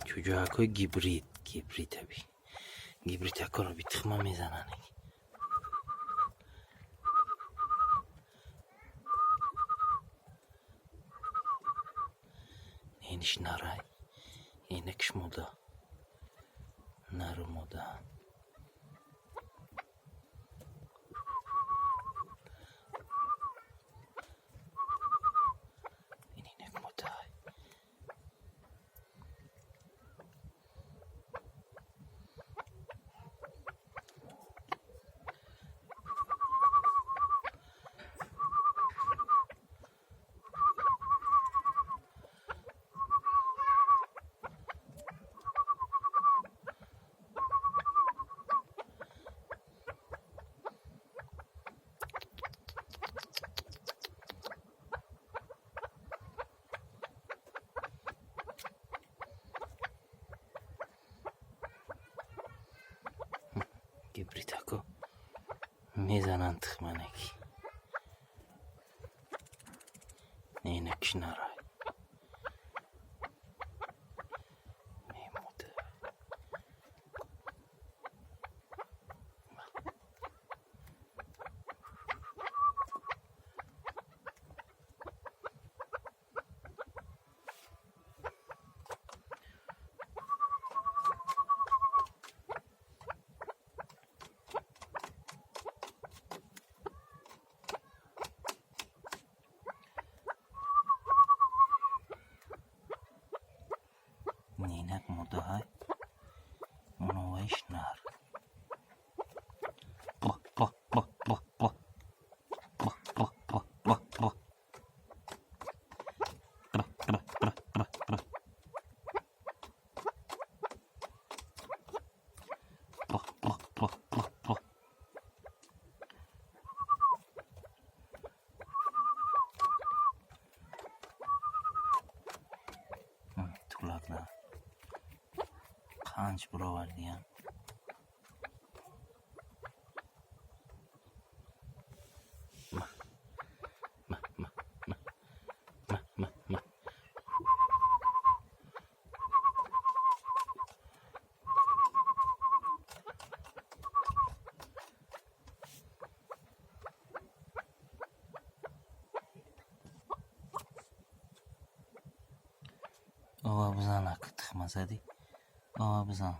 Чӯҷоҳакҳои гибрид, гибрид аби. Гибридакҳоро би тухма мезананд. Иниш нарай. Инакш мода. Нару мода. Ин инак мода. Гибридакҳо мезананд тухманаки. Инакш нарай. Мемода. Инак модаҳай. Оноваиш нар. Бо, бо, бо, бо, бо. Бо, бо, бо, бо, бо. Бр, бр, бр, бр, бр. Бо, бо, бо, бо, бо. Тулакна. Панҷ буровардиям. Ма, ма, ма, ма, ма, ма, ма. Ова бизан, ака тухма задӣ. Ова бизан.